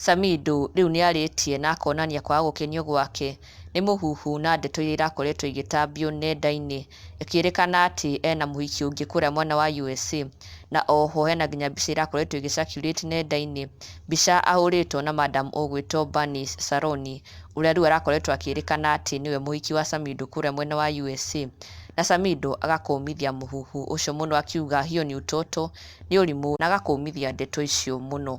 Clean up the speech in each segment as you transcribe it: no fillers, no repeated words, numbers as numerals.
Samidoh rĩu nĩarĩtie na akonania kwaga gũkenio gwake nĩ mũhuhu na ndeto iria irakoretwo igĩtambio nenda-inĩ, ĩkĩrĩkana atĩ ena mũhiki ũngĩ kũrĩa mwena wa USA. Na oho hena nginya mbica irakoretwo ĩgĩ circulate nenda-inĩ, mbica ahũrĩtwo na madam ũgwĩtwo Bernice Saroni, ũrĩa rĩu arakoretwo akĩrĩkana atĩ nĩwe mũhiki wa Samidoh kũrĩa mwena wa USA. Na Samidoh agakũmithia mũhuhu ũcio mũno akiuga hiyo ni utoto, nĩ ũrimũ, na agakũmithia ndeto icio mũno.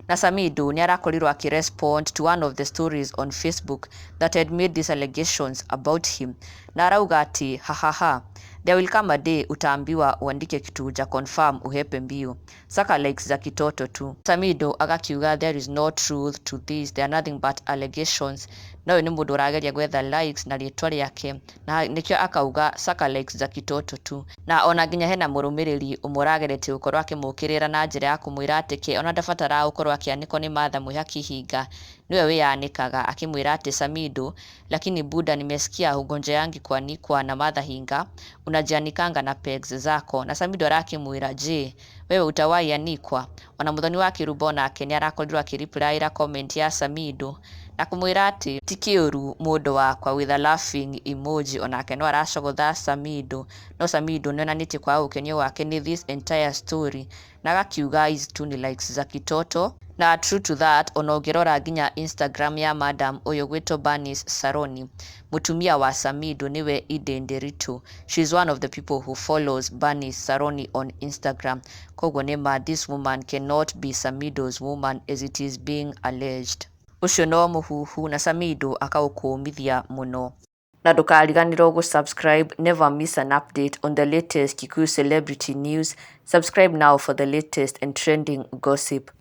Na Samidoh nĩ arakorirwo akĩ respond to one of the stories on Facebook that had made these allegations about him, na arauga atĩ, "Hahaha, there will come a day utaambiwa uandike kitu huja confirm uhepe mbio, saka likes za kitoto tu." Samidoh agakiuga there is no truth to this, they are nothing but allegations, na ũyũ nĩ mũndũ ũrageria gwetha likes na rĩtwa rĩake, na nĩkĩo akauga saka likes za kitoto tu. Na ona nginya hena mũrũmĩrĩri ũmwe ũrageretie gũkorwo akĩmũkĩrĩra na njĩra ya kũmwĩra atĩ ke ona ndabataraga gũkorwo akĩanĩkwo nĩ Martha Mwĩhaki Hinga, nĩwe wĩyanĩkaga, akĩmwĩra atĩ, "Samidoh, lakini buda, nimesikia hugonjeangi kuanikwa na Martha Hinga, unajianikanga na pegs zako." Na Samidoh arakĩmwĩra, "Je, wewe utawahi anikwa?" Ona Muthoni wa Kĩrumba onake nĩ arakorirwo akĩreplyra comment ya Samidoh na kũmwĩra atĩ ti kĩũru mũndũ wakwa, with a laughing emoji. Onake no aracogotha Samidoh, no Samidoh nĩonanĩtie kwaga gũkenio gwake nĩ this entire story na agakiuga hizi tu ni likes za kitoto. Na true to that, ona ũngĩrora nginya Instagram ya madam ũyũ gwĩtwo Bernice Saroni, mũtumia wa Samidoh, nĩwe Eden Nderitu, she is one of the people who follows Bernice Saroni on Instagram. Koguo nĩ ma this woman cannot be Samidoh's woman as it is being alleged. Ũcio no mũhuhu na Samidoh akaũkũmithia mũno. Na ndũkariganĩrwo gũ-subscribe. Never miss an update on the latest Kikuyu celebrity news. Subscribe now for the latest and trending gossip.